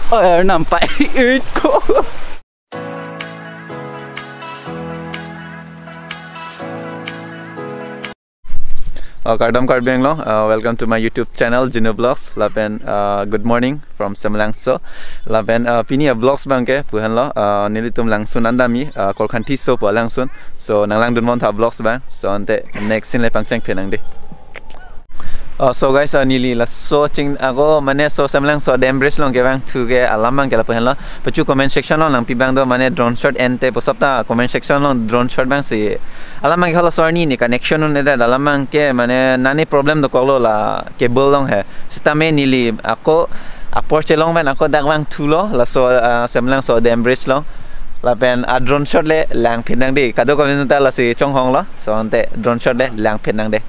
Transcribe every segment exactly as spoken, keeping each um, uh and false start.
Oh, er nampai it ko. Oh, kardom Karbi Anglong, uh, welcome to my YouTube channel Jinu Vlogs. Lapen, uh, good morning from Semelangso. Lapen, uh, pini a-vlogs abangke pu henlo, uh, nelitum langsun an damji, uh, Korkanthi so pu langsun. So nanglangdun bomtha vlogs abang. So ante next scene le pangcheng phenang dei. Uh, so guys, uh, neli laso ching ako mane so Semelangso dam bridge along kevangthu ke alam abangke lapu henlo. Pachu comment section along nangpi abang do mane drone shot ente pusap ta comment section along drone shot abangsi. Alam abangke halaso arni ni connection un-edet alam abangke mane nani problem dokoklo la cable along he. Sitame neli ako apor chelong pen ako dak vangthulo laso, ah, Semelangso dam bridge along. Lapen a-drone shot le lang phenang dei. Kadokave ta lasi chonghonglo. So ante drone shot le lang phenang dei.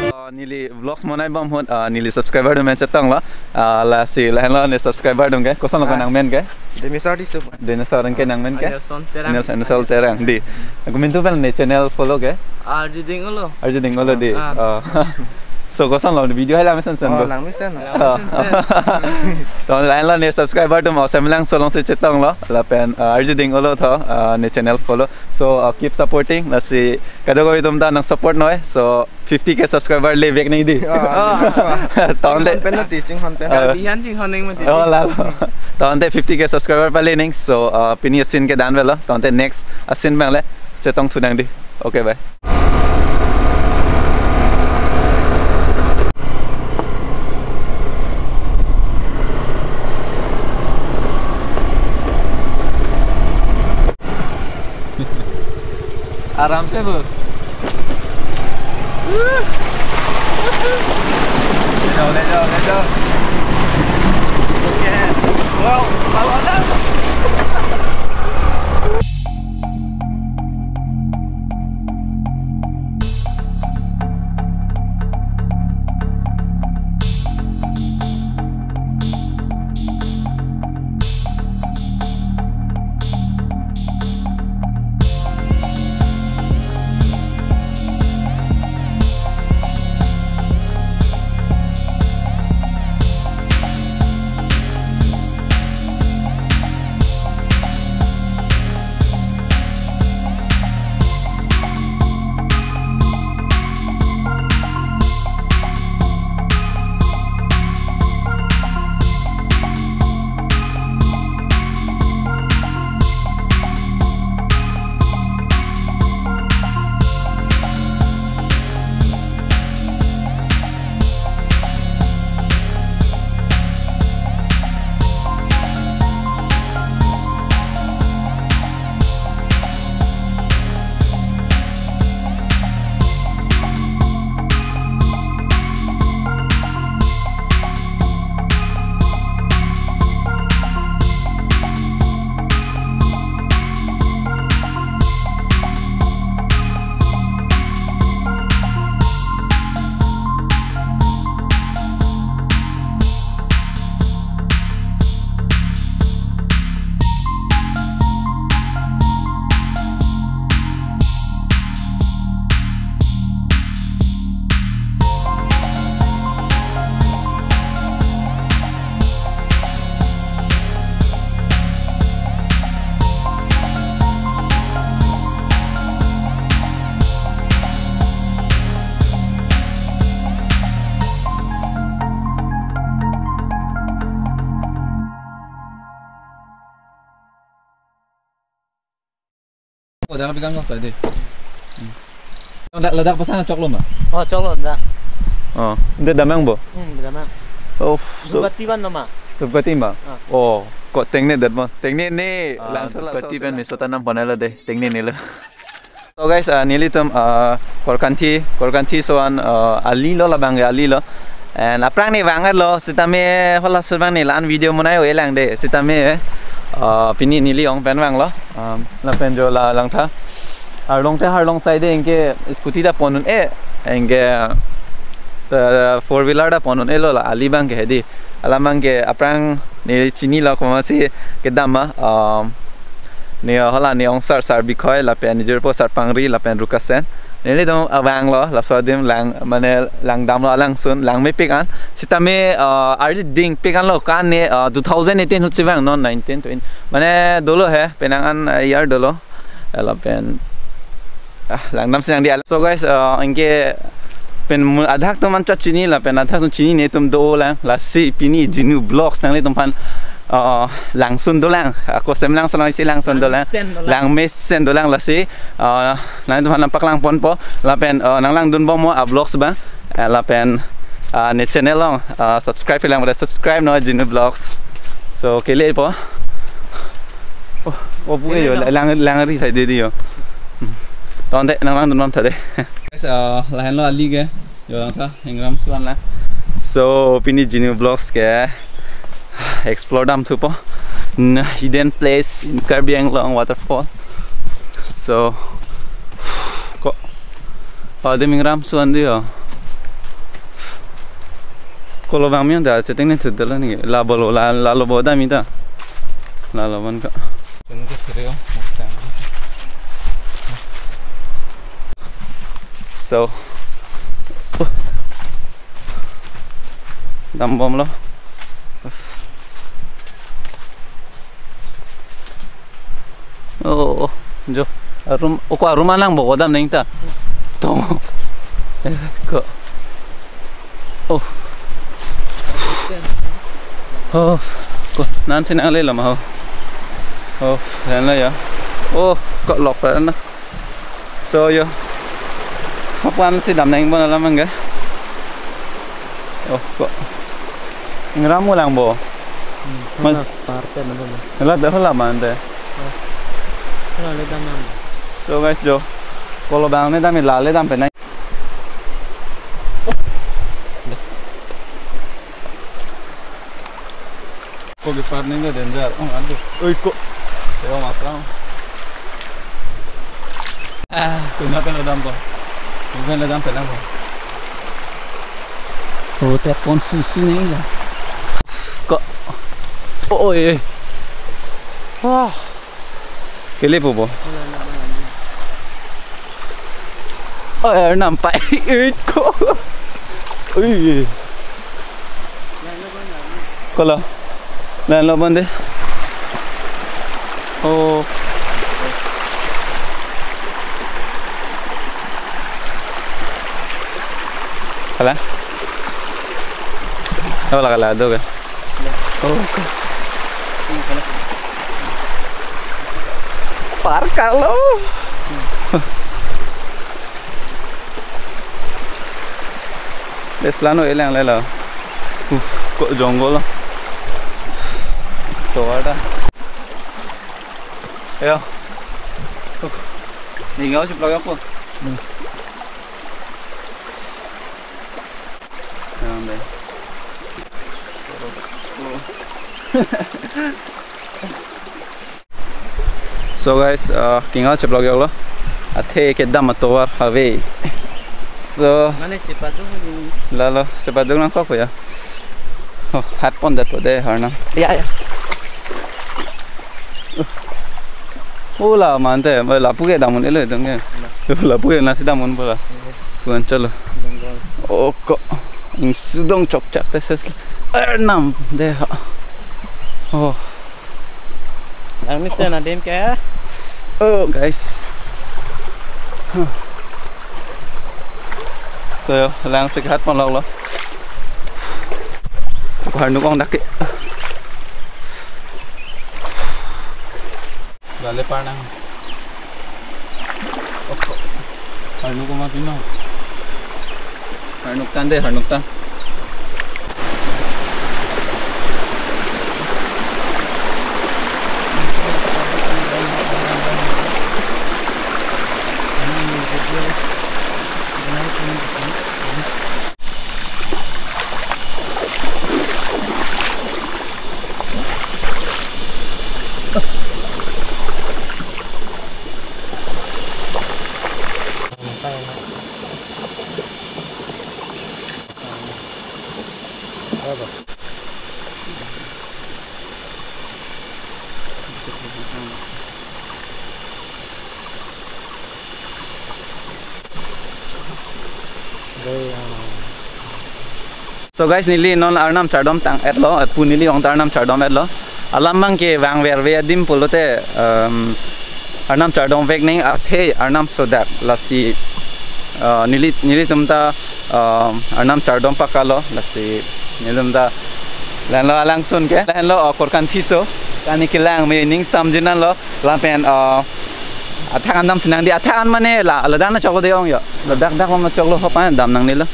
Uh, neli vlogs monai bom ahut, uh, neli subscriber atum pen chetonglo. Uh, lasi lahenlo ne subscriber atum ke. Kosonlo ko nangmen ke? Demisar Tisso. Demisar, anke nangmen ke? Nelson Terang. Nelson, Nelson Terang dei. Komantu pen ne channel follow ke? Arju Ding Olo. Arju Ding Olo dei. Ah. Uh, so kosonlo video hai lang mesen sen ko? Oh, lang mesen. Lang mesen. To lahenlo ne subscriber atum, oh, Semelangso alongsi chetonglo. Lapen, uh, Arju Ding Olo tho, uh, ne channel follow. So, uh, keep supporting. Lasi kadokave atum ta nang support noi. So fifty K subscriber le vek nang dei. Ah. To ante. Chinghon pen nati, chinghon pen. Ah. Karbi aphan chinghon nang mati. Oh, lalo. To ante fifty K subscriber pale nang. So, uh, pini a-scene ke dan avelo. To ante next a-scene abang le chetongthu nang dei. Okay, bye. Aram se bo. Le jao, le jao, le jao. Okay. Wow, kalau ada. Oh, dak pegang kok tadi. Hmm. Ladak, ladak pasang choklo ma? Oh, choklo dak. Oh, ante damnang bo? Hmm, damnang. Oh, so. Dupgati ban lo ma? Dupgati ma? Ah. Oh, kok tengne det ma? Tengnene. Ah, langsung la Dupgati so pen tenang. Meso tanam ponelo de. Tengnene lo. So guys, uh, nelitum, uh, Korkanthi, Korkanthi so an, uh, ali lo labang ke ali lo. And aphrang ne vang lo, sitame hala so bang ne la-an video monai o elang de, sitame, uh, pini neli ong pen vanglo, um, lapen jo la langtha. Arlong te arlong side anke scooty ta pon un-e, anke, uh, four wheeler ta pon un-e lo la ali bang ke hedi. Alam bang ke aphrang ne chinilo komatsi kedam ma, um, ne hala ne ongsar Sar Bikhoi lapen ne jirpo Sar Pangri lapen Rukasen. Nelitum abang lo laso adim lang mane langdam lo alangsun lang mepik an. Sitame, uh, ardi dingpik an lo kan ne, uh, two thousand eighteen ahut si vang non nineteen twenty. Mane dolo he penang an, uh, year dolo. Lapen, ah, langdam si nangdi. So guys, uh, anke pen mu-, adhak atum an chot chini lapen adhak atum chinine atum dolang. Lasi pini Jinu Vlogs nanglitum aphan, uh, langsun dolang. Ako sem langsun lang isi langsun dolang. Langmesen dolang. Langmesen dolang lasi, uh, nanglitum aphan nangpaklang ponpo. Lapen, uh, nanglangdun bom mo a vlogs bang. Eh, lapen, ah, ne channel along, ah, subscribe lang pada subscribe non Jinu Vlogs. So, kelepo. Oh, oh, puke jo, lang, lang ri sai de di jo. Hmm. Tonte, nanglangdun bom tha de. Guys, ah, lahenlo ali ke. Jo langtha, ingram so-an lang. So, pini Jinu Vlogs ke explore damthupo. N-, hidden place in Karbi Anglong waterfall. So, kok, oh, adim ingram so-an di jo. Kolo bang mi anta cheteng ne thut dolo ni. La bolo, la, la lo bo dam ita. La lo bon ka. So, dam bomlo. Oh, jo. Arum, oko arum alang bo kodam neng ta. To. Eh, ko. Oh. Oh, ko. Nan si nanglelo ma ho. Oh, lahenlo ya. Oh, kok lok pa na. So, jo. Hapan si dam neng bon alam angke. Oh, ko. Ingram mo lang bo. Hmm, man. Hala parte na dolo. Hala dah hala mante. Oh. Hala le dam nang. So guys, jo. Kolo bang ne dam, la le dam penang. Ko ke part neng danger. Oh, aduh. Oi, ko. Yo, matrang. Ah, kuna pen lo dam ko. Kuna pen lo dam penang ko. Oh, te pon susu neng la. Ko. Oh, oi, oi. Wah. Kelepo bo. Oh, ya nampak. Oi, ko. Oi. Kolo. Lahenlo bon de. Oh. Kala? Oh, la kala do ke. Oh, okay. Par kalo. Des lano elang lelo. Uf, kok jungle lo. Tovar ta. Ayo. Ning-o si plak ako. Hmm. Ayan, be. So guys, uh, king-o cheplok yoklo. Athe kedam atovar ave. So, mane chepaduk ni. Lalo, chepaduk nangkok ya. Oh, hat pon det po de harnam. Ya, ya. Ula mante, lapu ke damun elo dong ke. Lapu ke nasi damun bola. Kuan chalo. Oh, kok. Ing sudong chokchak te ses. Arnam de ha. Oh. Lang mesen adim ke? Oh, guys. Huh. So, lang si hat pon lok lo. Ko harnuk ong dak ke. Lale par nang. Harnuk ma pino. Harnuk tan de, harnuk tan. So guys, neli non Arnam chardom tang-etlo, pu neli ong ta Arnam chardom-etlo. Alam abang ke vangverve adim pulote, um, Arnam chardom vek neng athe Arnam sodak lasi, uh, neli, nelitum ta, um, Arnam chardom pakalo lasi nelitum ta lahenlo alangsun ke, lahenlo, uh, Korkanthi so, kani kelang me ning samjin anlo. Lapen, uh, athak an damsi nang di, athak an mane la, ladak na choklo de ong yo. Ladak dak lo choklo hopan dam nangnelo.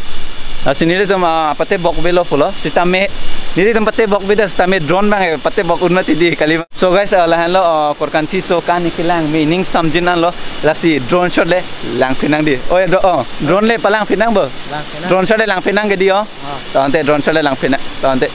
Lasi nelitum, uh, pate bok belo pulo. Sitame, nelitum pate bok beda sitame drone abang, eh, pate bok un mati di kali. So guys, uh, lahenlo, uh, Korkanthi so kani kelang me ning samjin anlo. Lasi drone shot le langphi nang di. Oh ya, dro-, oh, drone le palangphi nang bo. Langphi nang. Drone shot le langphi nang ke di, oh. Ah. Tangte drone shot le langphi nang. Tangte.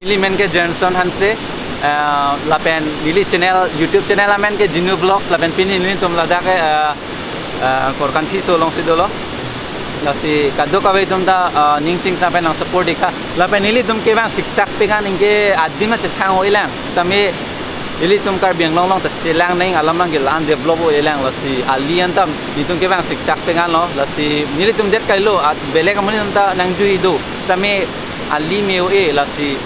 Neli men ke Jenson Hanse, eh, lapen neli channel, YouTube channel amen ke Jinu Vlogs, lapen pini nelitum ladak ke, eh, eh, Korkanthi so alongsi dolo. Lasi kadokave atum ta, eh, ning chingsa pen nang support ik tha. Lapen nelitum kevang siksak pengan anke adim chethang-o-elang. Sitame ilitum Karbi Anglong along ta chelang neng alam abang ke la-an develop-o-elang, lasi ali an ta nelitum kevang siksak pengan lo, lasi nelitum det kailo, at belek amonit atum ta nangjui do. Sitame ali me-o-e lasi,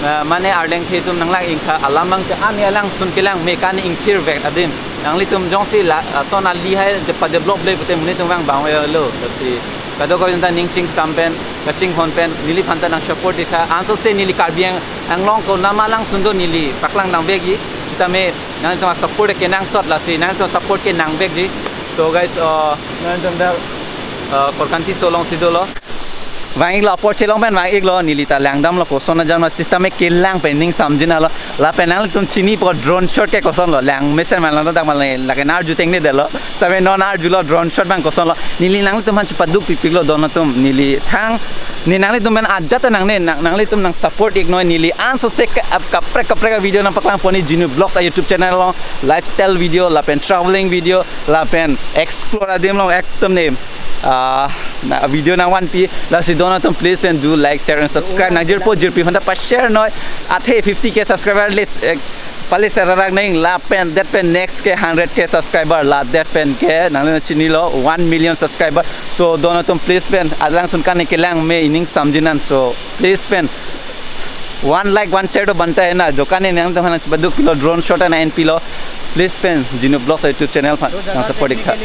ah, mane arleng the atum nanglak ingkha alam abang ke ani alangsun kelang me kani ingthir vek adim. Nanglitum jongsi la, ah, son ali hai de pa develop le pute monit atum vang bang-o-e lo, lasi kadokave atum ta ning chingsam pen, kachinghon pen, neliphan ta nang support ik tha. Ansose neli Karbi Ang-, Anglong konat ma alangsun do neli paklang nang vekji. Sitame nangtum support kenangsot lasi nangtum support ke nang vekji. So guys, uh, nangtum dak, uh, Korkanthi so alongsi dolo. Vang-iklo, apor chelong pen vang-iklo, neli ta langdamlo, koson ajam lo, system kelang pen ning samjin alo. Lapen nanglitum chinipo drone shot ke kosonlo, lang mesen man lang dak man lake nar juteng ne detlo. Tapi non arjulo drone shot abang kosonlo. Neli nanglitum aphan chepaduk pikpiklo don atum, neli thang. Ne nanglitum pen ajat nang ne, nang, nanglitum nang support-iknoi neli ansose ke ap kaprek kaprek a-video nangpaklangponji Genu Vlogs a-YouTube channel along, lifestyle video, lapen traveling video, lapen explore adim along ekdom ne, ah, na video nangvanpi. Lasi don atum please pen do like, share and subscribe. Nangjirpo jirpi aphanta pashare noi. Athe fifty K subscriber list, eh, pale serarak neng lapen det pen next ke hundred K subscriber la det pen ke nanglitum chinilo one million subscriber. So don atum please pen adlang sunkan ne kelang me ining samjin an. So please pen one like, one share do banta hena. Jokan ne nangtum aphan chepaduk pilo, drone shot an enpilo. Please pen Genu Vlogs YouTube channel aphan nang support-ik tha.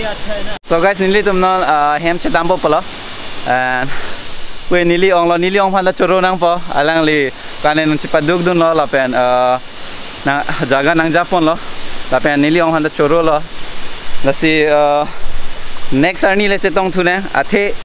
So guys, nelitum non, ah, hem chedampo pulo. And we neli onglo, neli ong aphanta choro nangpo. Alangli kane non chepaduk dunlo lapen, ah, na jaga nangjaponlo. Lapen neli ong aphanta chorolo. Lasi, ah, next arni le chetong thu ne. Athe